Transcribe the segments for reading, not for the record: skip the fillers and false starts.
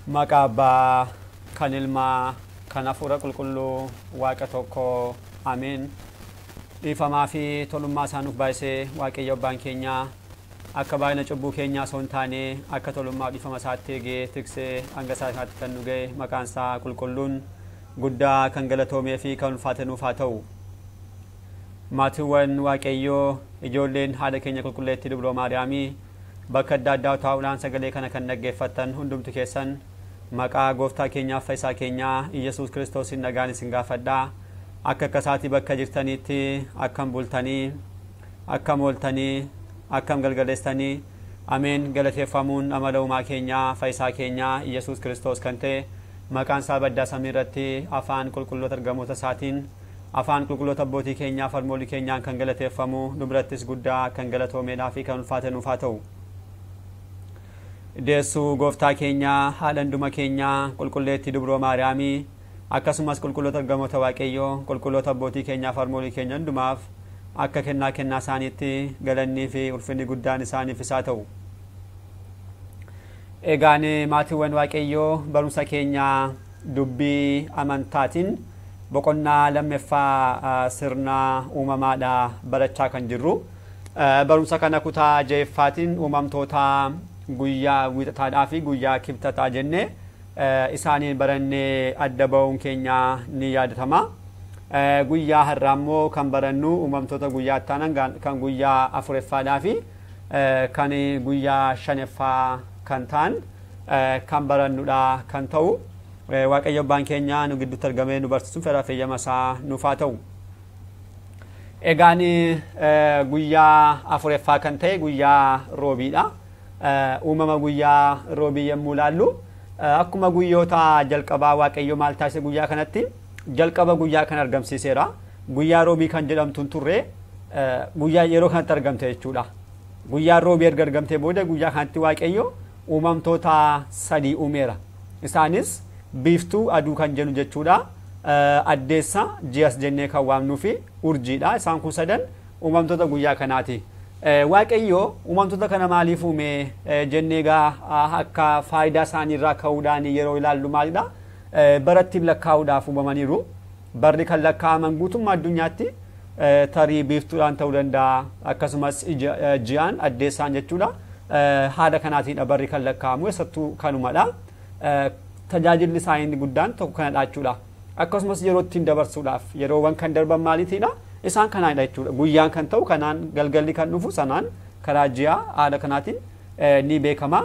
Maqaa Abbaa kan Ilmaa kan Hafuura Qulqulluu Waaqa tokko Ameen. Dhiifamaa fi tolummaa isaa nuuf baay'isee Waaqayyo Abbaan keenya akka baay'ina cubbuu keenyaa osoo hin taane akka tolummaa dhiifama isaatti eegee tiksee hanga isaa kanatti kan nu ga'e maqaan isaa qulqulluun guddaa kan galatoomee fi kan ulfaate nuuf haa ta'u. Maatiiwwan Waaqayyoo ijoolleen haadha keenya qulqulleettii Dubroo Maariyaamii bakka adda addaa taa'uudhaan sagalee kana kan dhaggeeffattan hundumti keessan maqaa gooftaa keenyaaf fayyisaa keenyaa Iyyasuus Kiristoosiin nagaan isin gaafadhaa. Akka akkasaatii bakka jirtanitti akkam bultanii, akkam ooltanii, akkam galgaleessanii. Ameen. Galateeffamuun amala uumaa keenyaa fayyisaa keenyaa Iyyasuus Kiristoos kan ta'e maqaan isaa baddaa samii irratti afaan qulqulloota ergamoota isaatiin afaan qulqulloota abbootii keenyaa farmoolii keenyaan kan galateeffamu nu birattis guddaa kan galatoomeedhaa fi kan ulfaate nuuf haa ta'u. Deessuu gooftaa keenyaa haadha hunduma keenyaa qulqulleettii Dubroo Maariyaamii akkasumas qulqulloota ergamoota Waaqayyoo qulqulloota abbootii keenyaa farmoolii keenya hundumaaf akka kennaa kennaa isaaniitti galannii fi ulfinni guddaan isaaniif isaa ta'u. Egaan maatiiwwan Waaqayyoo barumsa keenya dubbii amantaatiin boqonnaa lammaffaa sirna uumamaadha barachaa kan jirru. Barumsa kana kutaa ja'affaatiin uumamtoota guyyaa wiixataadhaa fi guyyaa kibxataa jennee isaaniin barannee adda ba'uun keenya ni yaadatama. Guyyaa har'aa immoo kan barannu uumamtoota guyyaa itti kan guyyaa afureffaadhaa fi kan guyyaa shanaffaa kan ta'an kan barannudha kan ta'u. Waaqayyo abbaan keenya nu gidduutti argamee nu barsiisuun fedhaa fi eeyyama isaa nuuf haa ta'u. Egaan guyyaa afureffaa kan ta'e guyyaa roobiidha. Uumama guyyaa roobii yommuu ilaallu akkuma guyyoota jalqabaa Waaqayyo maal taasise guyyaa kanatti jalqaba guyyaa kan argamsiiseera. Guyyaa roobii kan jedhamtu hin turre guyyaa yeroo kanatti argamte jechuudha. Guyyaa roobii erga argamtee booda guyyaa kanatti Waaqayyo uumamtoota sadii uumeera. Isaanis biiftuu aduu kan jennu jechuudha. Addeessa ji'as jennee kan waamnuu fi urjiidha. Isaan kun sadan uumamtoota guyyaa kanaati. Waaqayyo uumamtoota kana maaliif uume jennee egaa akka faayidaa isaaniirraa ka'uudhaan yeroo ilaallu maalidha? Baratti lakkaa'uudhaaf uumamaniiru. Barri kan lakkaa'aman guutummaa addunyaatti tarii biiftuudhaan ta'uu danda'a. Akkasumas ji'aan addeessaan jechuudha. Haala kanaatiidha barri kan lakkaa'amu eessattuu kanumadha. Tajaajilli isaanii guddaan tokko kanadha jechuudha. Akkasumas yeroo ittiin dabarsuudhaaf yeroowwan kan darban maaliitiidha? Isaan kanaanidha jechuudha. Guyyaan kan ta'u kanaan galgalli kan dhufu sanaan karaa ji'aa haala kanaatiin ni beekama.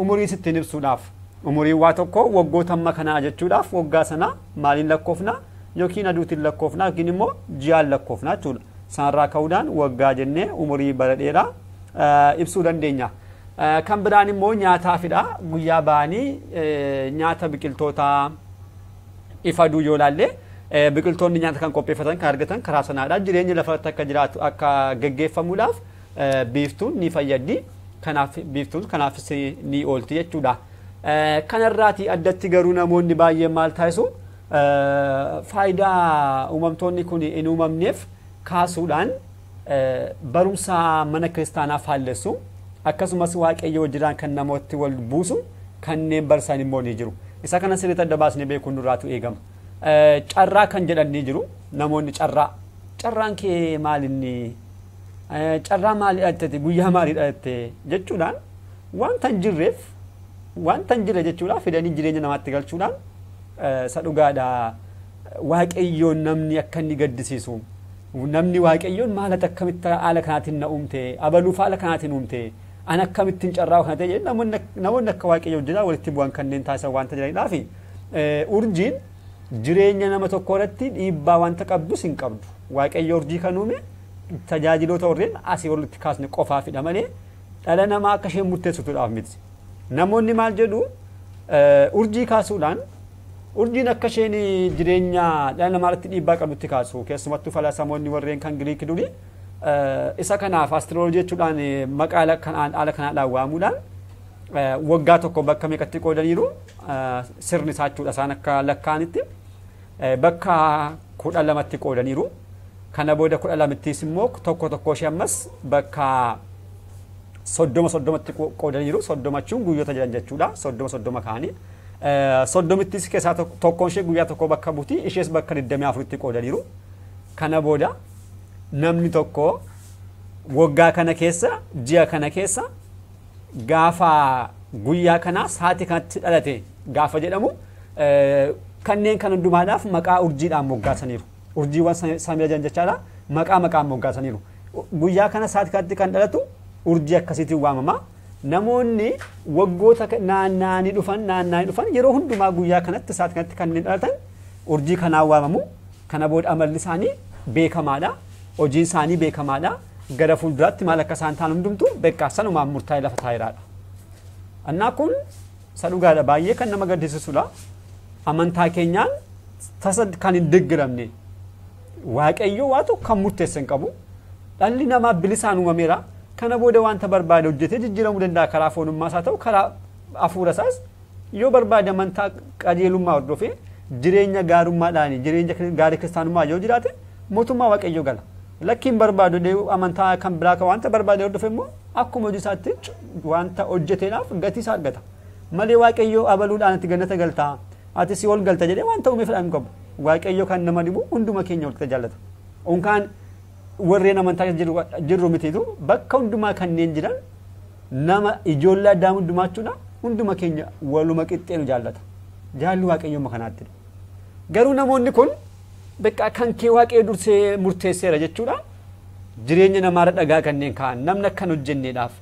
Umuriis ittiin ibsuudhaaf umuriin waa tokko waggoota amma kanaa jechuudhaaf waggaa sana maaliin lakkoofna yookiin aduutiin lakkoofna yookiin immoo ji'aan lakkoofna jechuudha. Sanarraa ka'uudhaan waggaa jennee umurii bara dheeraa ibsuu dandeenya. Kan biraan immoo nyaataafidha. Guyyaa ba'anii nyaata biqiltootaa ifa aduu yoo ilaalle biqiltoonni nyaata kan qopheeffatan kan argatan karaa sanaadha. Jireenya lafarratti akka jiraatu akka geggeeffamuudhaaf biiftuun ni fayyaddi. Kanaaf biiftuun kanaafis ni oolti jechuudha. Kanarraatii addatti garuu namoonni baay'een maal taasisu faayidaa uumamtoonni kun hin uumamneef kaasuudhaan barumsa mana kiristaanaa faallessu. Akkasumas Waaqayyo wajjiraan kan namooti wal buusu kanneen barsan immoo ni jiru. Isa kana sirriitti adda baasnee beekuun nurraatu eegama. Carraa kan jedhan ni jiru. Namoonni carraa. Carraan kee maalinni? Carraa maalii dhalatte? Guyyaa maalii dhalatte? Jechuudhaan wanta hin jirreef wanta hin jirre jechuudhaan fidanii jireenya namaatti galchuudhaan isa dhugaadha. Waaqayyoon namni akka inni gaddisiisu. Namni Waaqayyoon maalati akkamitti haala kanaatiin na uumte? Abaluuf haala kanaatiin uumte? An akkamittiin carraa kana ta'e namoonni akka Waaqayyo wajjin walitti bu'an kanneen taasisan wanta jiranidhaa fi urjiin jireenya nama tokko irratti dhiibbaa wanta qabdus hin qabdu. Waaqayyo urjii kan uume tajaajiloota warreen asii olitti kaasne qofaafidha malee dhala namaa akka isheen murteessituudhaaf miti. Namoonni maal jedhu urjii kaasuudhaan urjiin akka isheen jireenya dhala namaa irratti dhiibbaa qabdutti kaasu. Keessumattuu falaasamoonni warreen kan Giriik durii isa kanaaf astirooloojii jechuudhaan maqaa haala kanaadhaan waamuudhaan waggaa tokko bakka meeqatti qoodaniiru sirni isaa jechuudha isaan akka lakkaa'anitti bakka 12tti qoodaniiru. Kana booda 12ttis immoo tokko tokko ishee ammas bakka 30 30tti qoodaniiru. 30 jechuun guyyoota jiran jechuudha. 30 30 kaanii. 30ttis keessaa tokkoon ishee guyyaa tokko bakka buuti, ishees bakka 24tti qoodaniiru. Kana booda namni tokko waggaa kana keessa, ji'a kana keessa, gaafa guyyaa kana sa'aatii kanatti dhalate gaafa jedhamu kanneen kan hundumaadhaaf maqaa urjiidhaan moggaasaniiru. Urjiiwwan samii jiran jechaadha, maqaa maqaan moggaasaniiru. Guyyaa kana sa'aatii kanatti kan dhalatu urjii akkasiitiin waamama. Namoonni waggoota naanna'anii dhufan yeroo hundumaa guyyaa kanatti sa'aatii kanatti kanneen dhalatan urjii kanaan waamamu. Kana booda amalli isaanii beekamaadha. Hojiin isaanii beekamaadha. Gara fuulduraatti maal akka isaan ta'an hundumtuu beekaa sanumaan murtaa'ee lafa taa'eeraadha. Annaa kun isa dhugaadha, baay'ee kan nama gaddisiisudha. Amantaa keenyaan tasa kan hin deeggaramne, Waaqayyo waa tokko kan murteesse hin qabu. Dhalli namaa bilisaan uumameera. Kana booda wanta barbaade hojjetee jijjiiramuu danda'a, karaa foonummaa isaa ta'u karaa hafuura isaas yoo barbaade amantaa qajeelummaa hordofee jireenya gaarummaadhaan jireenya gaarii kiristaanummaa yoo jiraate mootummaa Waaqayyoo gala. Lakkiin barbaadu amantaa kan biraa kan wanta barbaade hordofe immoo akkuma hojii isaatti wanta hojjeteedhaaf gatii isaa argata. Malee Waaqayyoo abaluudhaan ati gannata galtaa, ati si ol galta jedhee wanta uumeef hin qabu. Waaqayyo kan nama dhibu hunduma keenya walitti jaallata. Unkaan warreen amantaa jirru mitiitu bakka hundumaa kanneen jiran nama ijoollee addaa hundumaa jechuudha, hunduma keenya waluma qixxee nu jaallata. Jaalli Waaqayyooma kanaattidha. Garuu namoonni kun bakka kan kee Waaqayyo dursee murteesseera jechuudha. Jireenya namaarra dhagaa kanneen ka'an, namni akkan hojjenneedhaaf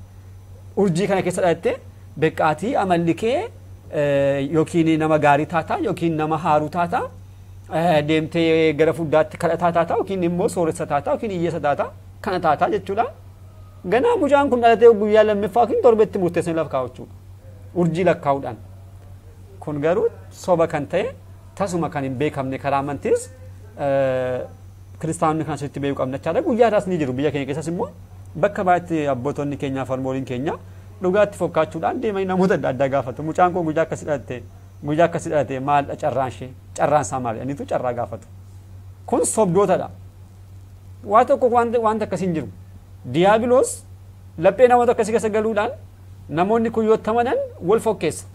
urjii kana keessa dhalattee beqqaatii amalli kee yookiin nama gaarii taataa yookiin nama haaruu taataa, deemtee gara fuulduraatti kadhataa taataa yookiin immoo sooressa taataa yookiin hiyyeessa taataa kana taataa jechuudha. Ganaa mucaan kun dhalatee guyyaa lammaffaa yookiin torbetti murteessanii lafa kaa'u jechuudha. Urjii lakkaa'uudhaan. Kun garuu soba kan ta'e, tasuma kan hin beekamne, karaa amantiis kiristaanonni kan asirratti beekuu qabna jechaadha. Guyyaadhaas ni jiru, biyya keenya keessas immoo bakka baay'eetti abbootonni keenyaa fi harmooliin keenya dhugaatti fokkaachuudhaan deemanii namoota adda addaa gaafatu. Mucaan kun guyyaa akkasii dhalate, guyyaa akkasii dhalate, maal carraan ishee, carraan isaa maali? Anitu carraa gaafatu. Kun sobdootadha. Waa tokko wanta akkasii hin jiru. Diyaabiloos laphee namoota akkasii keessa galuudhaan namoonni kun yoo amanan wal fokkeessa.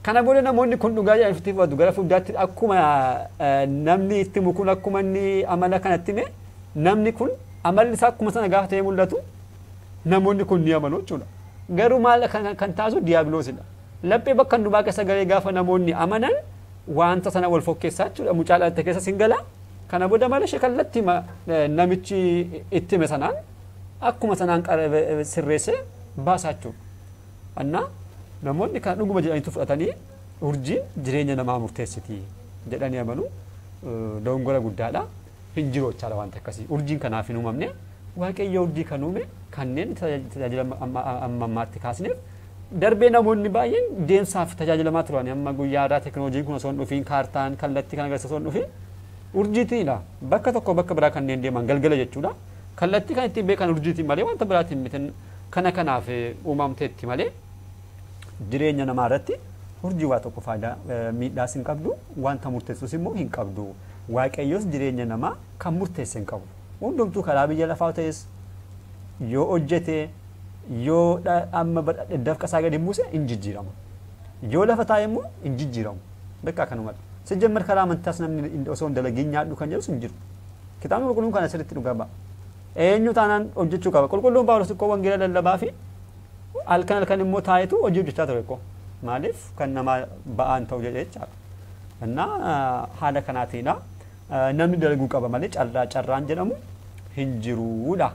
Kana booda namoonni kun dhugaa jedhanii itti fudhatu. Gara fuulduraatti akkuma namni itti himu kun, akkuma inni amala kanatti hime, namni kun amalli isaa akkuma sana gaafa ta'ee mul'atu namoonni kun ni amanu jechuudha. Garuu maal kan taasisu diyaabiloosidha. Laphee bakka hundumaa keessa galee gaafa namoonni amanan wanta sana wal fokkeessaa jechuudha. Mucaa dhalatte keessa sin gala. Kana booda mala ishee kallattii namichi itti hime sanaan akkuma sanaan sirreessee baasaa jechuudha. Annaa namoonni kana dhuguma jedhaniitu fudhatanii urjiin jireenya namaa murteessiti jedhanii amanu dogongora guddaadha. Hin jiru jechaadha wanta akkasii. Urjiin kanaaf hin uumamne. Waaqayyo urjii kan uume kanneen tajaajila amma ammaatti kaasneef darbee namoonni baay'een deemsaaf tajaajilamaa turan. Amma guyyaa irraa teekinooloojiin kun osoo hin dhufiin, kaartaan kallattii kan agarsiisu osoo hin dhufiin, urjiitiidha. Bakka tokko bakka biraa kanneen deeman galgala jechuudha. Kallattii kan ittiin beekan urjiitiin malee wanta biraatiin miti. Kana kanaaf uumamteetti malee jireenya namaa irratti urjii waa tokko faayidaa miidhaas hin qabdu, wanta murteessus immoo hin qabdu. Waaqayyos jireenya namaa kan murteesse hin qabu. Hundumtuu karaa biyya lafaa ta'es yoo hojjete, yoo amma dafqa isaa gadi buuse hin jijjiiramu. Yoo lafa taa'e immoo hin jijjiiramu. Bakka kanumadha. Sijjemmar karaa amantaas namni osoo hin dalagiin nyaadhu kan jedhus hin jiru. Kitaabni qulqulluun kana sirriitti dhugaa ba'a. Eenyu taanaan hojjechuu qaba. Qulqulluun Paawulos ikkoo wangeela lallabaa fi halkan halkan immoo taa'etu hojii hojjechaa ture ikkoo. Maaliif kan nama ba'aan ta'u jedhee jechaadha. Innaa haala kanaatiidha. Namni dalaguu qaba malee carraa carraan jedhamu hin jiruudha.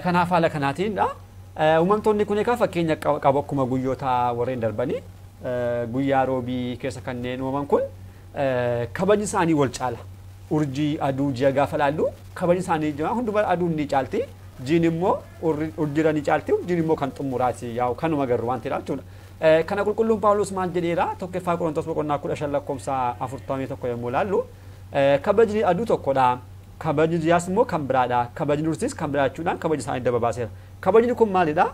Kanaaf haala kanaatiinidha. Uumamtoonni kun egaa fakkeenya qabu akkuma guyyoota warreen darbanii guyyaa roobii keessa kanneen uumaman kun kabajni isaanii wal caala. Urjii, aduu, ji'a gaafa laallu kabajni isaanii jira, hundumaa aduun ni caalti. Jiin immoo urjiira ni caalti, urjiin immoo kan xumuraati, yaa'u kanuma garuu waan ta'eedha jechuudha. Kana qulqulluun Paawulos maal jedheera? Tokkoffaa Qorontos boqonnaa 15 lakkoofsa 41 yommuu laallu, kabajni aduu tokkodha. Kabajni ji'aas immoo kan biraadha. Kabajni urjiis kan biraa jechuudhaan kabaji isaanii adda babaaseera. Kabajni kun maalidha?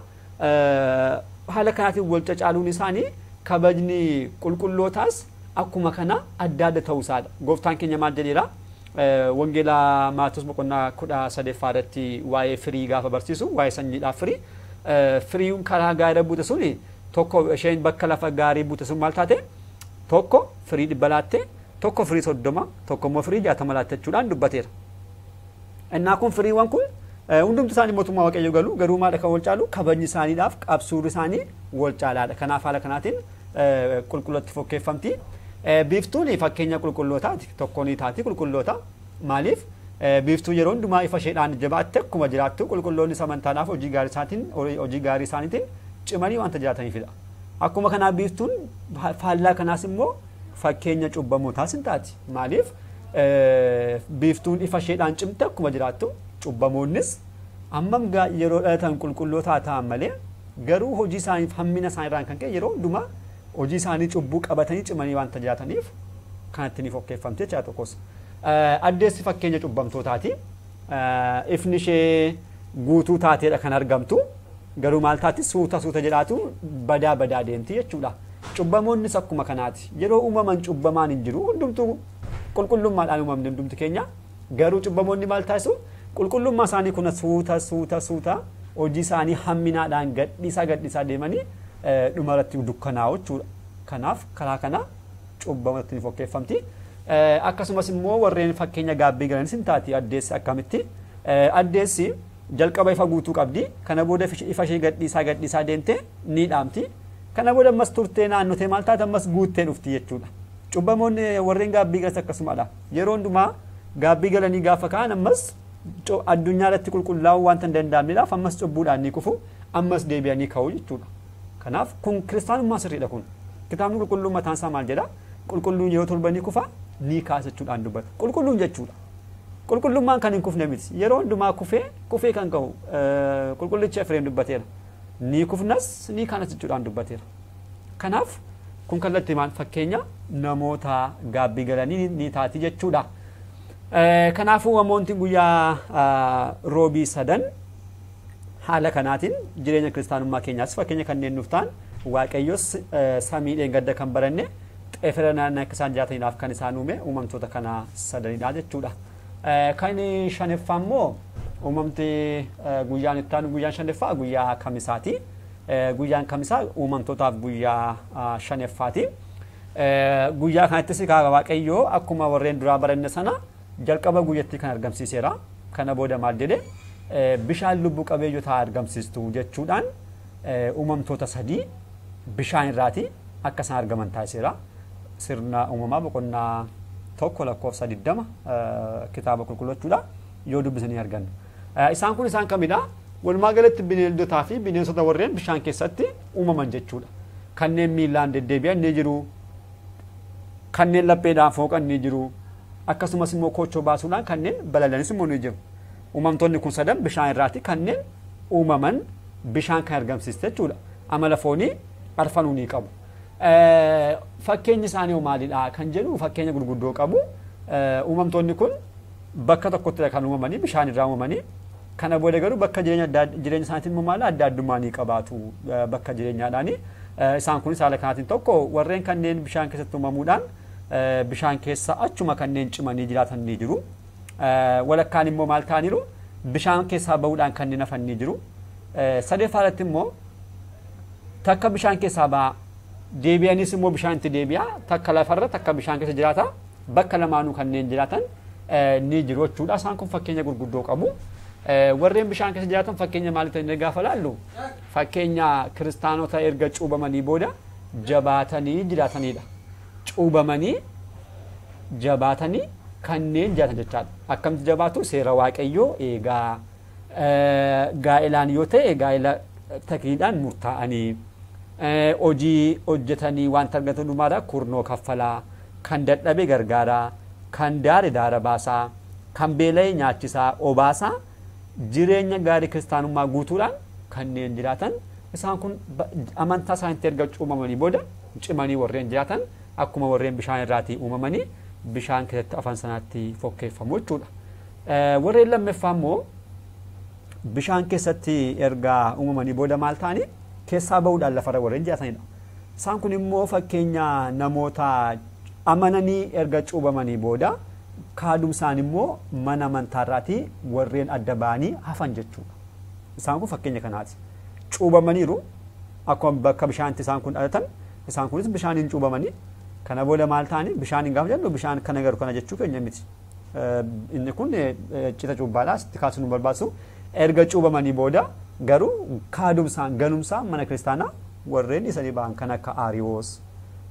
Haala kanaatiin wal cacaaluun isaanii kabajni qulqullootaas akkuma kana adda adda ta'uu isaadha. Gooftaan keenya maal jedheera? Wangeela Maatewos boqonnaa 13ffaa irratti waa'ee firii gaafa barsiisu, waa'ee sanyiidhaaf firii. Firiin karaa gaarii buute suni Tokko isheen bakka lafa gaarii buute sun maal taate? Tokko firii 100 laatte, tokko firii 30, tokko immoo firii 60 laatte jechuudhaan dubbateera. Innaa kun firiiwwan kun hundumti isaanii mootummaa Waaqayyoo galu, garuu maal kan wal caalu kabajni isaaniidhaaf qabsuurri isaanii wal caalaadha. Kanaaf haala kanaatiin qulqullootti fokkeeffamti. Biiftuun fakkeenya qulqullootaati. Tokko ni taati qulqulloota. Maaliif? Biiftuu yeroo hundumaa ifa isheedhaan jabaatte akkuma jiraattu qulqulloonni amantaadhaaf hojii gaarii isaaniitiin cimanii wanta jiraataniifidha. Akkuma kanaa biiftuun faallaa kanaas immoo fakkeenya cubbamootaas hin taati. Maaliif? Biiftuun ifa isheedhaan cimte akkuma jiraattu cubbamoonnis hammam yeroo dhalatan qulqullootaa ta'an malee garuu hojii isaaniif hammina isaaniirraan kan ka'e yeroo hundumaa hojii isaanii cubbuu qabatanii cimanii wanta jiraataniif kanatti ni fokkeeffamte jecha tokkos. Addeessi fakkeenya cubbamtootaati. Ifni ishee guutuu taateedha kan argamtu. Garuu maal taati? Suuta suuta jedhaatu badaa badaa deemti jechuudha. Cubbamoonnis akkuma kanaati. Yeroo uumaman cubbamaan hin jiru. Hundumtuu qulqullummaadhaan uumamne hundumti keenya. Garuu cubbamoonni maal taasisu? Qulqullummaa isaanii kuna suuta suuta suuta hojii isaanii hamminaadhaan gadhiisaa gadhiisaa deemanii dhumarratti dukkanaa'u jechuudha. Kanaaf karaa kana cubbamatti ni fokkeeffamti. Akkasumas immoo warreen fakkeenya gaabbii galanis hin taati addeessi akkamitti? Addeessi jalqaba ifa guutuu qabdi. Kana booda ifa ishee gadhiisaa gadhiisaa deemte ni dhaamti. Kana booda ammas turtee naannotee maal taate ammas guuttee dhufti jechuudha. Cubbamoonni warreen gaabbii galas akkasumadha. Yeroo hundumaa gaabbii galanii gaafa ka'an ammas addunyaa irratti qulqullaa'uu wanta hin danda'amneedhaaf ammas cubbuudhaan ni kufu, ammas deebi'anii ka'u jechuudha. Kanaaf kun kiristaanummaa sirriidha kun. Kitaabni qulqulluun mataan isaa maal jedha? Qulqulluun yeroo torba ni kufa, ni kaasa jechuudhaan dubbata. Qulqulluun jechuudha. Qulqullummaan kan hin kufne miti. Yeroo hundumaa kufee kufee kan ka'u qulqullichi Efreem dubbateera. Ni kufnas ni kaanas jechuudhaan dubbateera. Kanaaf kun kallattii maal fakkeenya namoota gaabbii galanii ni taati jechuudha. Kanaafuu uumamoonni guyyaa roobii sadan haala kanaatiin jireenya kiristaanummaa keenyaas fakkeenya kanneen nuuf ta'an Waaqayyos samii dheengadda kan baranne xeefera naannoo akka isaan jiraataniidhaaf kan isaan uume uumamtoota kana sadanidha jechuudha. Kan shanaffaa immoo uumamti guyyaan itti aanu guyyaan shanaffaa guyyaa kamisaati. Guyyaan kamisaa uumamtootaaf guyyaa shanaffaati. Guyyaa kanattis Waaqayyoo akkuma warreen duraa baranne sana jalqaba guyyattii kan argamsiiseera. Kana booda maal jedhe? Bishaan lubbu qabeeyyotaa argamsiistu jechuudhaan uumamtoota sadii bishaan irraati akka isaan argaman taasiseera. Sirna uumamaa boqonnaa 1 lakkoofsa 20 kitaaba qulqulluu jechuudha yoo dubbisanii argannu. Isaan kun isaan kamidha? Walumaa galatti bineeldotaa fi bineensota warreen bishaan keessatti uumaman jechuudha. Kanneen miillaan deddeebi'an ni jiru. Kanneen lapheedhaan fooqan ni jiru. Akkasumas immoo koochoo baasuudhaan kanneen balali'anis immoo ni jiru. Uumamtoonni kun sadan bishaan irraati kanneen uumaman bishaan kan argamsiiste jechuudha. Amala foonii arfanuu ni qabu. Fakkeenyi isaanii maalidha kan jedhu fakkeenya gurguddoo qabu. Uumamtoonni kun bakka tokkotti kan uumamanii bishaan irraa uumamanii kana booda garuu bakka jireenya isaaniitiin immoo maal adda addummaa ni qabaatu bakka jireenyaadhaani. Isaan kunis haala kanaatiin tokko warreen kanneen bishaan keessatti uumamuudhaan bishaan keessa achuma kanneen cimanii jiraatan ni jiru. Walakkaan immoo maal ta'aniiru? Bishaan keessaa bahuudhaan kanneen hafan ni jiru. Sadeeffaa irratti immoo takka bishaan keessaa ba'a deebi'anis immoo bishaan itti deebi'a, takka lafarra takka bishaan keessa jiraata, bakka lamaanuu kanneen jiraatan ni jiru jechuudha. Isaan kun fakkeenya gurguddoo qabu. Warreen bishaan keessa jiraatan fakkeenya maalii ta'anii gaafa laallu fakkeenya kiristaanota erga cuubamanii booda jabaatanii jiraatanidha. Cuubamanii jabaatanii kanneen jiraatan jechaadha. Akkamitti jabaatu? Seera Waaqayyoo eegaa, gaa'ilaan yoo ta'e gaa'ila takliidhaan murtaa'anii, hojii hojjetanii wanta argatan dhumaadha kurnoo kaffalaa, kan dadhabe gargaaraa, kan daare daara baasaa, kan beela'e nyaachisaa, obaasaa, jireenya gaarii kiristaanummaa guutuudhaan kanneen jiraatan isaan kun amantaa isaaniitti erga cuubamanii booda cimanii warreen jiraatan akkuma warreen bishaan irraatii uumamanii bishaan keessatti afaan sanaatti fokkeeffamu jechuudha. Warreen lammaffaa immoo bishaan keessatti erga uumamanii booda maal ta'anii keessaa bahuudhaan lafarra warreen jiraatanidha. Isaan kun immoo fakkeenya namoota amananii erga cuubamanii booda kaadumsaan immoo mana amantaarraatii warreen adda ba'anii hafan jechuudha. Isaan kun fakkeenya kanaati. Cuubamaniiru, Akkuma bakka bishaanitti isaan kun dhalatan isaan kunis bishaaniin cuubamanii kana booda maal ta'anii bishaaniin gaafa jennu bishaan kana garu kana jechuu keenya miti. Inni kun cita cuubbaadha asitti kaasuu nu barbaachisu. Erga cuubamanii booda garuu kaadumsaan ganumsaan mana kiristaanaa warreen isanii ba'an kan akka Aariyoos,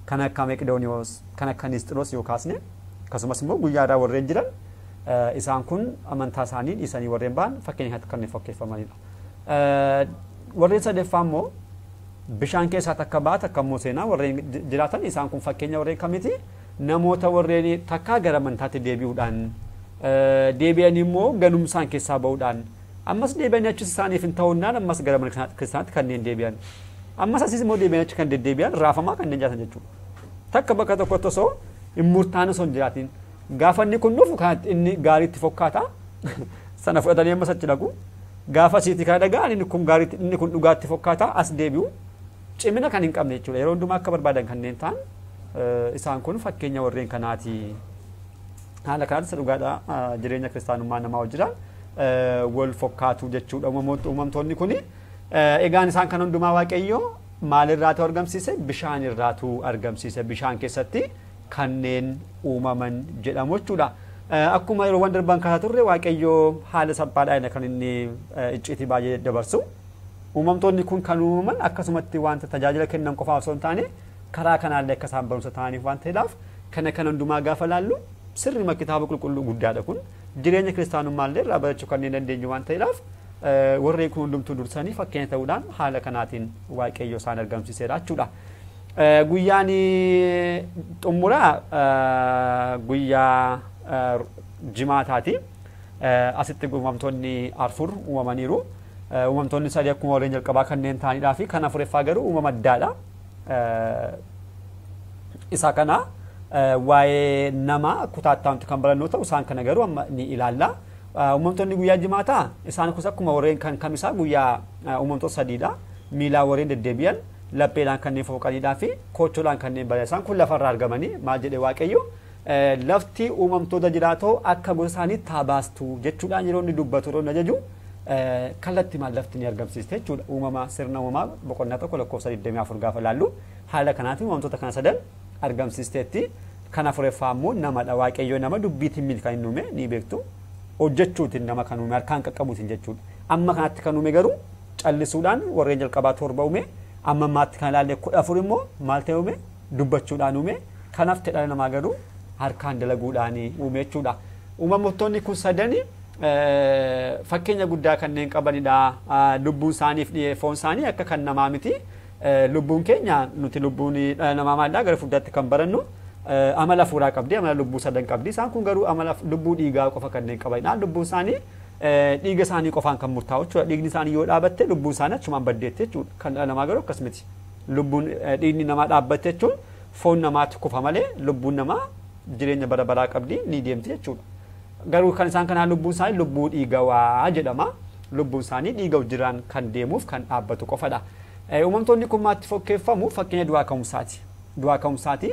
kan akka Meqdooniyoos, kan akka Nisxiroos yoo kaasne akkasumas immoo guyyaadhaa warreen jiran isaan kun amantaa isaanii dhiisanii warreen ba'an fakkeenya kanatti kanneen fakkeeffamanidha. Warreen sadaffaa immoo bishaan keessaa takka ba'a takka immoo seenaa warreen jiraatan isaan kun fakkeenya warreen kamiiti namoota warreen takkaa gara amantaatti deebi'uudhaan deebi'anii immoo ganumsaan keessaa ba'uudhaan ammas deebi'anii achis isaaniif hin ta'unnaan ammas gara mana kiristaanaatti kanneen deebi'an ammas asis immoo deebi'anii achi kan deddeebi'an raafamaa kanneen jiraatan jechuudha. Takka bakka tokkotti osoo hin murtaa'in osoo hin jiraatin gaafa inni kun dhufu kan inni gaariitti fokkaata sana fudhatanii ammas achi dhaqu gaafa asiitti kana dhaga'an inni kun gaariitti inni kun dhugaatti fokkaata as deebi'u cimina kan hin qabne jechuudha. Yeroo hundumaa akka barbaadan kanneen ta'an isaan kun fakkeenya warreen kanaati. Haala kanaan isa dhugaadha jireenya kiristaanummaa namaa hojjetan wal fakkaatu jechuudha uumamtoonni kuni. Egaan isaan kan hundumaa Waaqayyo maalirraatu argamsiise? Bishaan irraatu argamsiise. Bishaan keessatti kanneen uumaman jedhamu jechuudha. Akkuma yeroowwan darban kaasaa turre Waaqayyo haala salphaadhaan kan inni icciitii baay'ee dabarsu. Uumamtoonni kun kan uumaman akkasumatti wanta tajaajila kennan qofaaf osoo hin taane karaa kanaallee akka isaan barumsa ta'aniif waan ta'eedhaaf kana kan hundumaa gaafa laallu sirrima kitaaba qulqulluu guddaadha kun jireenya kiristaanummaallee irraa barachuu kanneen dandeenyu waan ta'eedhaaf warreen kun hundumtuu dursanii fakkeenya ta'uudhaan haala kanaatiin Waaqayyo isaan argamsiiseera jechuudha. Guyyaan xumuraa guyyaa jimaataati. Asitti uumamtoonni afur uumamaniiru. Uumamtoonni sadii akkuma warreen jalqabaa kanneen ta'anidhaa fi kan afuraffaa garuu uumama addaadha. Isa kana waa'ee nama kutaatti kan barannu ta'u isaan kana garuu amma ni ilaalla. Uumamtoonni guyyaa jimaataa isaan kunis akkuma warreen kan kamisaa guyyaa uumamtoota sadiidha. Miilaan warreen deddeebi'an, lapheedhaan kanneen fooqanidhaa fi kochoodhaan kanneen baran. Isaan kun lafarraa argamanii maal jedhe Waaqayyo lafti uumamtoota jiraatoo akka gosa isaaniitti haa baastu jechuudhaan yeroo inni dubbatu yeroo inni ajaju kallattii maal lafti ni argamsiiste jechuudha. Uumama sirna uumamaa boqonnaa 1 lakkoofsa 24 gaafa laallu haala kanaatiin uumamtoota kana sadan argamsiisteetti. Kan afuraffaa immoo namadha. Waaqayyo nama dubbiitiin miti kan inni uume ni beektu. Hojjechuutiin nama kan uume harkaan qaqqabuutiin jechuudha. Amma kanatti kan uume garuu callisuudhaan warreen jalqabaa 7 uume. Amma ammaatti kan ilaalle 14 immoo maal ta'e uume? Dubbachuudhaan uume. Kanaaf dhala namaa garuu harkaan dalaguudhaan uume jechuudha. Uumamtoonni kun sadani fakkeenya guddaa kanneen qabanidha. Lubbuun isaaniif foon isaanii akka kan namaa miti. Lubbuun keenya nuti lubbuun dhala namaa maalidha gara fuulduraatti kan barannu amala hafuuraa qabdi, amala lubbuu sadan qabdi. Isaan kun garuu amala lubbuu dhiigaa qofa kanneen qabanidha. Lubbuun isaanii dhiiga isaanii qofaan kan murtaa'u jechuudha. Dhiigni isaanii yoo dhaabatte lubbuun isaanii achumaan baddeetti jechuudha. Kan dhala namaa garuu akkas miti. Lubbuun dhiigni namaa dhaabbatte jechuun foon namaatti kufa malee lubbuun namaa jireenya bara baraa qabdi ni deemti jechuudha. Garuu kan isaan kanaa lubbuun isaanii lubbuu dhiigawaa jedhama. Lubbuun isaanii dhiiga jiraan kan deemuuf kan dhaabbatu qofadha. Uumamtoonni kun maatti fakkeeffamu fakkeenya du'aa ka'umsaati. Du'aa ka'umsaati.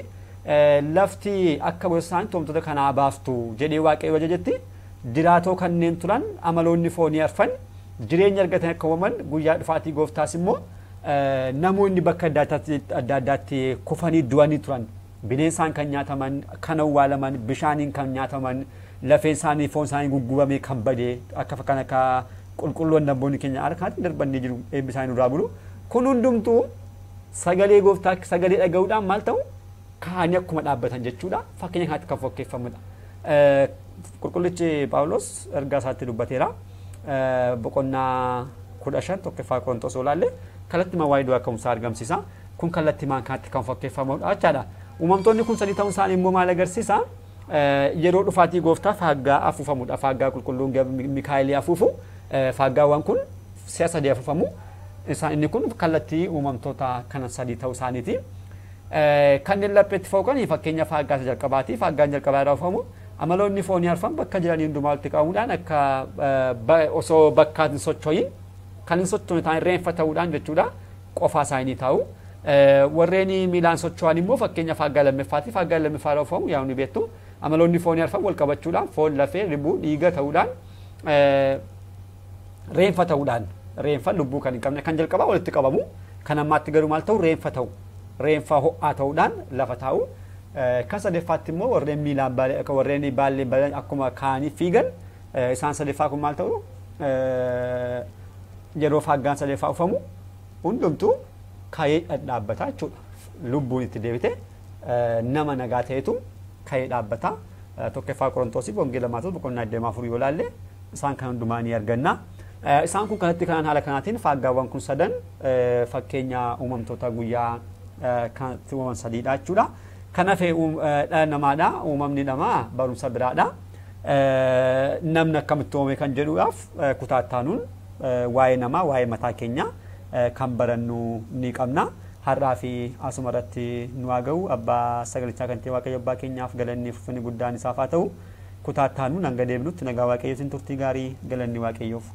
Lafti akka gosa isaaniitti uumamtoota kanaa baaftu jedhee Waaqayyo ajajetti jiraatoo kanneen turan amaloonni foonii arfan jireenya argatan akka uumaman guyyaa dhufaatii gooftaas immoo namoonni bakka adda addaatti kufanii du'anii turan bineensaan kan nyaataman, kan awwaalaman, bishaaniin kan nyaataman, lafeen isaanii foon isaanii guggubamee kan bade akka kan akka qulqulluun namoonni keenya harkaatti darbanii jiru eebbi isaanii nurraa bulu. Kun hundumtuu sagalee gooftaa sagalee dhaga'uudhaan maal ta'u kaanii akkuma dhaabbatan jechuudha. Fakkeenya kanatti kan fakkeeffamudha. Qulqullichi Phaawulos ergaa isaatti dubbateera. Boqonnaa 15 tokkoffaa Qorontos olaalle kallattii waa'ee du'aa ka'umsaa argamsiisa. Kun kallattii maan kanatti kan fakkeeffamudha jechaadha. Uumamtoonni kun sadii ta'uun isaanii immoo maal agarsiisa? Yeroo dhufaatii gooftaa faaggaa afuufamudha. Faaggaa qulqulluun Mikaa'elii afuufu. Faaggaawwan kun si'a sadii afuufamu. Isaan inni kun kallattii uumamtoota kana sadii ta'uu isaaniiti. Kanneen lapheetti fooqanii fakkeenya faaggaa isa jalqabaati. Faaggaan jalqabaa irraa afuufamu. Amaloonni foonii arfan bakka jiranii hundumaa walitti qabamuudhaan akka osoo bakka hin socho'in kan hin sochoone ta'an reenfa ta'uudhaan jechuudha qofaa isaanii taa'u. Warreen miilaan socho'an immoo fakkeenya faaggaa lammaffaati. Faaggaan lammaffaa irraa afuufamu yaa ni beektu. Amaloonni foonii arfan wal qabachuudhaan foon lafee ribuu dhiiga ta'uudhaan reenfa ta'uudhaan reenfa lubbuu kan hin qabne kan jalqabaa walitti qabamu Kan ammaatti garuu maal ta'u? Reenfa ta'u. Reenfa ho'aa ta'uudhaan lafa taa'u. Kan sadeffaatti immoo warreen miilaan warreen baallee balan akkuma kaanii fiigan, isaan sadeeffaa kun maal ta'u? Yeroo faaggaan sadeeffaa ufamu hundumtuu ka'ee dhaabbata jechuudha. Lubbuun itti deebite nama nagaa ta'etu ka'ee dhaabbata. 1ffaa Qorontoosiif Wangeela Maatewos boqonnaa 24 yoo ilaalle isaan kan hundumaa ni arganna. Isaan kun kanatti kanaan haala kanaatiin faaggaawwan kun sadan fakkeenya uumamtoota guyyaa kanatti uumaman sadiidha jechuudha. Kan hafe dhala namaadha. Uumamni namaa barumsa biraadha. Namni akkamitti uumame kan jedhuudhaaf kutaa ittaanuun waa'ee namaa, waa'ee mataa keenya kan barannu ni qabna. Har'aa fi asuma irratti nu haa ga'u. Abbaa sagalichaa kan ta'e Waaqayyo abbaa keenyaaf galanni fi guddaan isaaf haa ta'u. Kutaa ittaanuun hanga deebinutti nagaa Waaqayyootiin turtii gaarii, galanni Waaqayyoof